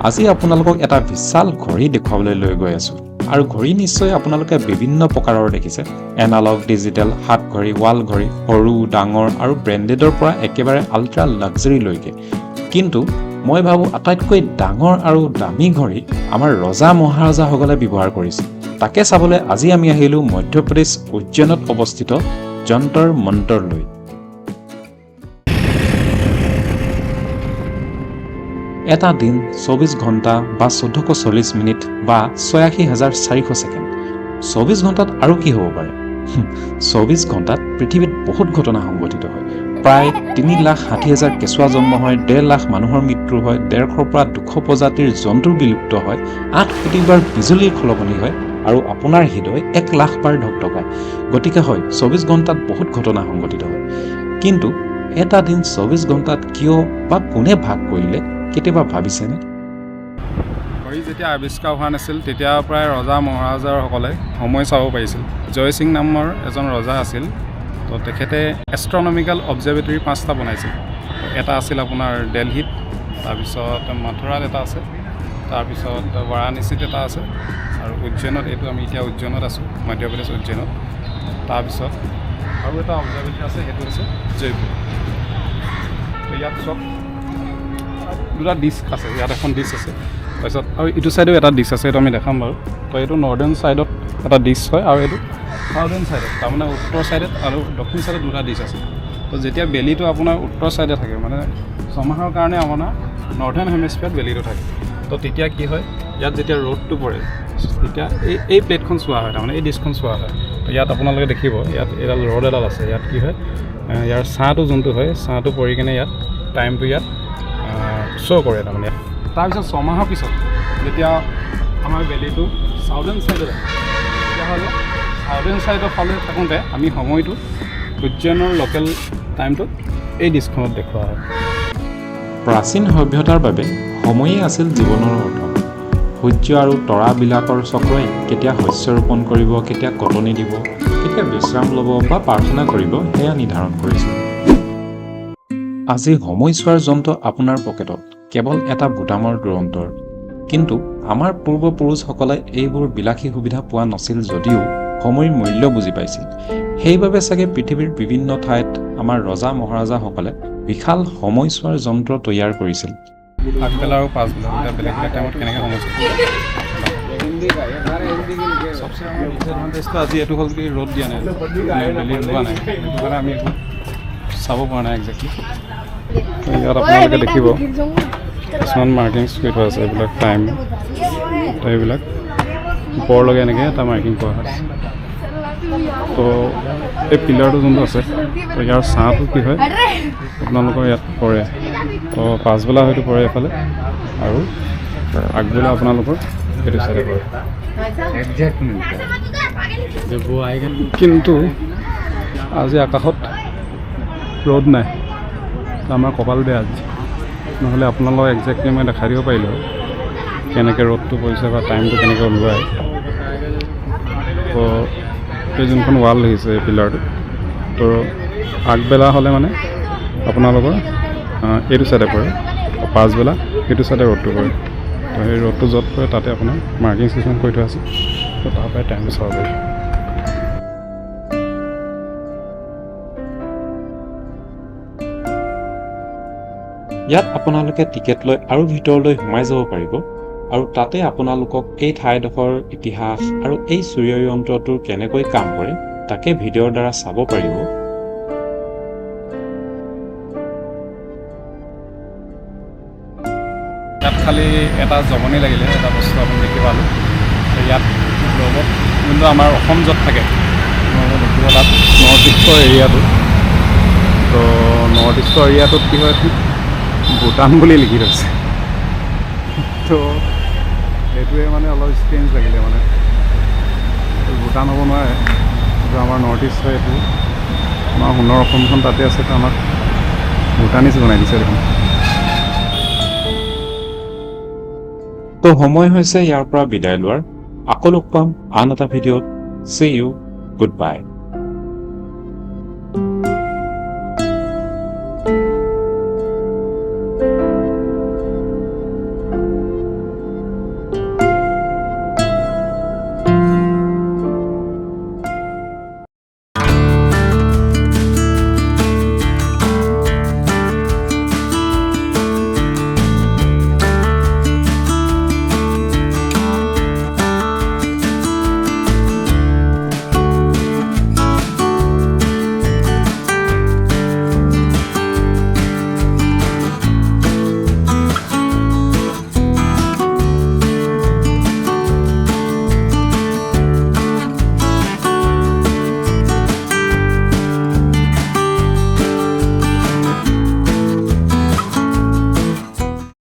আজি আপোনালোকক এটা বিশাল ঘড়ী দেখুৱাবলৈ লৈ গৈ আছোঁ। আৰু ঘড়ী নিশ্চয় আপোনালোকে বিভিন্ন প্ৰকাৰৰ দেখিছে, এনালগ, ডিজিটেল, হাত ঘড়ী, ৱাল ঘড়ী, সৰু ডাঙৰ আৰু ব্ৰেণ্ডেডৰ পৰা একেবাৰে আল্ট্ৰা লাক্সাৰীলৈকে। কিন্তু মই ভাবোঁ আটাইতকৈ ডাঙৰ আৰু দামী ঘড়ী আমাৰ ৰজা মহাৰজাসকলে ব্যৱহাৰ কৰিছিল। তাকে চাবলৈ আজি আমি আহিলোঁ মধ্যপ্ৰদেশ উজ্জৈনত অৱস্থিত যন্তৰ মন্তৰলৈ। এটা দিন 24 ঘণ্টা বা 1440 মিনিট বা 86,400 ছেকেণ্ড। 24 ঘণ্টাত আৰু কি হ'ব পাৰে? 24 ঘণ্টাত পৃথিৱীত বহুত ঘটনা সংঘটিত হয়। প্ৰায় 3,60,000 কেঁচুৱা জন্ম হয়, 1.5 লাখ মানুহৰ মৃত্যু হয়, 150ৰ পৰা 200 প্ৰজাতিৰ জন্তুৰ বিলুপ্ত হয়, 8 কোটিবাৰ বিজুলীৰ খলকনি হয় আৰু আপোনাৰ হৃদয় 1 লাখ বাৰ ধকধকায়। গতিকে হয়, 24 ঘণ্টাত বহুত ঘটনা সংঘটিত হয়। কিন্তু এটা দিন 24 ঘণ্টাত কিয় বা কোনে ভাগ কৰিলে, কেতিয়াবা ভাবিছেনে? ঘড়ী যেতিয়া আৱিষ্কাৰ হোৱা নাছিল, তেতিয়াৰ পৰাই ৰজা মহাৰাজাসকলে সময় চাব পাৰিছিল। জয় সিং নামৰ এজন ৰজা আছিল। তো তেখেতে এষ্ট্ৰনমিকেল অবজাৰ্ভেটৰী পাঁচটা বনাইছিল। তো এটা আছিল আপোনাৰ দেলহিত, তাৰপিছত মথুৰাত এটা আছে, তাৰপিছত বাৰাণসীত এটা আছে আৰু উজ্জৈনত। এইটো আমি এতিয়া উজ্জৈনত আছোঁ, মধ্যপ্ৰদেশ উজ্জৈনত। তাৰপিছত আৰু এটা অবজাৰ্ভেটৰী আছে, সেইটো হৈছে জয়পুৰ। তো ইয়াত চব দুটা ডিস্ক আছে। ইয়াত এখন ডিস্ক আছে, তাৰপিছত আৰু ইটো ছাইডেও এটা ডিস্ক আছে, সেইটো আমি দেখাম বাৰু। তো এইটো নৰ্দাৰ্ণ ছাইডত এটা ডিস্ক হয় আৰু এইটো চাউদাৰ্ণ ছাইডত, তাৰমানে উত্তৰ ছাইডত আৰু দক্ষিণ ছাইডত দুটা ডিস্ক আছে। তো যেতিয়া বেলিটো আপোনাৰ উত্তৰ ছাইডে থাকে, মানে ছমাহৰ কাৰণে আপোনাৰ নৰ্দাৰ্ণ হেমিস্ফিয়াৰত বেলিটো থাকে, তো তেতিয়া কি হয়, ইয়াত যেতিয়া ৰ'দটো পৰে, তেতিয়া এই প্লেটখন চোৱা হয়, তাৰমানে এই ডিস্কখন চোৱা হয়। তো ইয়াত আপোনালোকে দেখিব, ইয়াত এডাল ৰড এডাল আছে। ইয়াত কি হয়, ইয়াৰ ছাঁটো যোনটো হয়, ছাঁটো পৰি কিনে ইয়াত টাইমটো ইয়াত শ্ব' কৰে তাৰমানে। তাৰপিছত ছমাহৰ পিছত যেতিয়া আমাৰ বেলিটো চাউদাৰ্ণ ছাইডত আহে, তেতিয়াহ'লে চাউদাৰ্ণ ছাইডৰ ফালে থাকোঁতে আমি সময়টো উজ্জৈনৰ লোকেল টাইমটোত এই ডিস্কখনত দেখুওৱা হয়। প্ৰাচীন সভ্যতাৰ বাবে সময়েই আছিল জীৱনৰ অৰ্থ। সূৰ্য আৰু তৰাবিলাকৰ চক্ৰই কেতিয়া শস্য ৰোপণ কৰিব, কেতিয়া কটনি দিব, কেতিয়া বিশ্ৰাম ল'ব বা প্ৰাৰ্থনা কৰিব, সেয়া নিৰ্ধাৰণ কৰিছিল। আজি সময় চোৱাৰ যন্ত্ৰ আপোনাৰ পকেটত, কেৱল এটা বুটামৰ দূৰন্তৰ। কিন্তু আমাৰ পূৰ্বপুৰুষসকলে এইবোৰ বিলাসী সুবিধা পোৱা নাছিল যদিও সময়ৰ মূল্য বুজি পাইছিল। সেইবাবে চাগে পৃথিৱীৰ বিভিন্ন ঠাইত আমাৰ ৰজা মহাৰজাসকলে বিশাল সময় চোৱাৰ যন্ত্ৰ তৈয়াৰ কৰিছিল। আগবেলা আৰু পাছবেলা দুটা বেলেগ বেলেগ টাইমত কেনেকৈ সময় চায়। চবচে আমাৰ ডিছএডভান্টেজটো আজি এইটো হ'ল কি, ৰ'দ দিয়া নাই, মানে বেলি ওলোৱা নাই। সেইটো কাৰণে আমি একো চাব পৰা নাই একজেক্টলি। ইয়াত আপোনালোকে দেখিব, কিছুমান মাৰ্কিংছ কৰি থোৱা আছে, এইবিলাক টাইম। তো এইবিলাক ওপৰলৈকে এনেকৈ এটা মাৰ্কিং কৰা হৈছে। তো এই পিলাৰটো যোনটো আছে, তো ইয়াৰ ছাঁটো কি হয়, আপোনালোকৰ ইয়াত পৰে। তো পাছবেলা হয়তো পৰে এইফালে আৰু আগবেলা আপোনালোকৰ সেইটো চাইডে পৰে। एग्जैक्ट मिलता है जब वो आएगा। কিন্তু আজি আকাশত ৰ'দ নাই, তো আমাৰ কপাল বেয়া আজি। নহ'লে আপোনালোকক একজেক্টলি মই দেখাই দিব পাৰিলোঁ হয় কেনেকৈ ৰ'দটো পৰিছে বা টাইমটো কেনেকৈ ওলোৱাই। তো এই যোনখন ৱাল দেখিছে, এই পিলাৰটো, তো আগবেলা হ'লে মানে আপোনালোকৰ এইটো চাইডে পৰে আৰু পাছবেলা সেইটো চাইডে ৰ'দটো পৰে। তো সেই ৰ'দটো য'ত পৰে, তাতে আপোনাৰ মাৰ্কিং কিছুমান কৰি থোৱা আছে। তো তাৰ পৰাই টাইমটো চাব পাৰি। ইয়াত আপোনালোকে টিকেট লৈ আৰু ভিতৰলৈ সোমাই যাব পাৰিব আৰু তাতে আপোনালোকক এই ঠাইডোখৰ ইতিহাস আৰু এই সূৰ্য যন্ত্ৰটোৰ কেনেকৈ কাম কৰে, তাকে ভিডিঅ'ৰ দ্বাৰা চাব পাৰিব। ইয়াত খালি এটা জমনি লাগিলে, এটা বস্তু আপুনি দেখি পালোঁ। ইয়াত গ্ল'বত যোনটো আমাৰ অসম য'ত থাকে, আপোনালোকে দেখিব তাত নৰ্থ ইষ্টৰ এৰিয়াটো। তো নৰ্থ ইষ্টৰ এৰিয়াটোত কি হয়, ভূটান বুলি লিখি থৈছে। তো সেইটোৱে মানে অলপ ষ্ট্ৰেঞ্জ লাগিলে। মানে এইটো ভূটান হ'ব নোৱাৰে, এইটো আমাৰ নৰ্থ ইষ্ট হয়। এইটো আমাৰ সোণৰ অসমখন তাতে আছে, তো আমাক ভূটানিজ বনাই দিছে দেখোন। তো সময় হৈছে ইয়াৰ পৰা বিদায় লোৱাৰ। আকৌ লগ পাম আন এটা ভিডিঅ'ত। See you, good bye.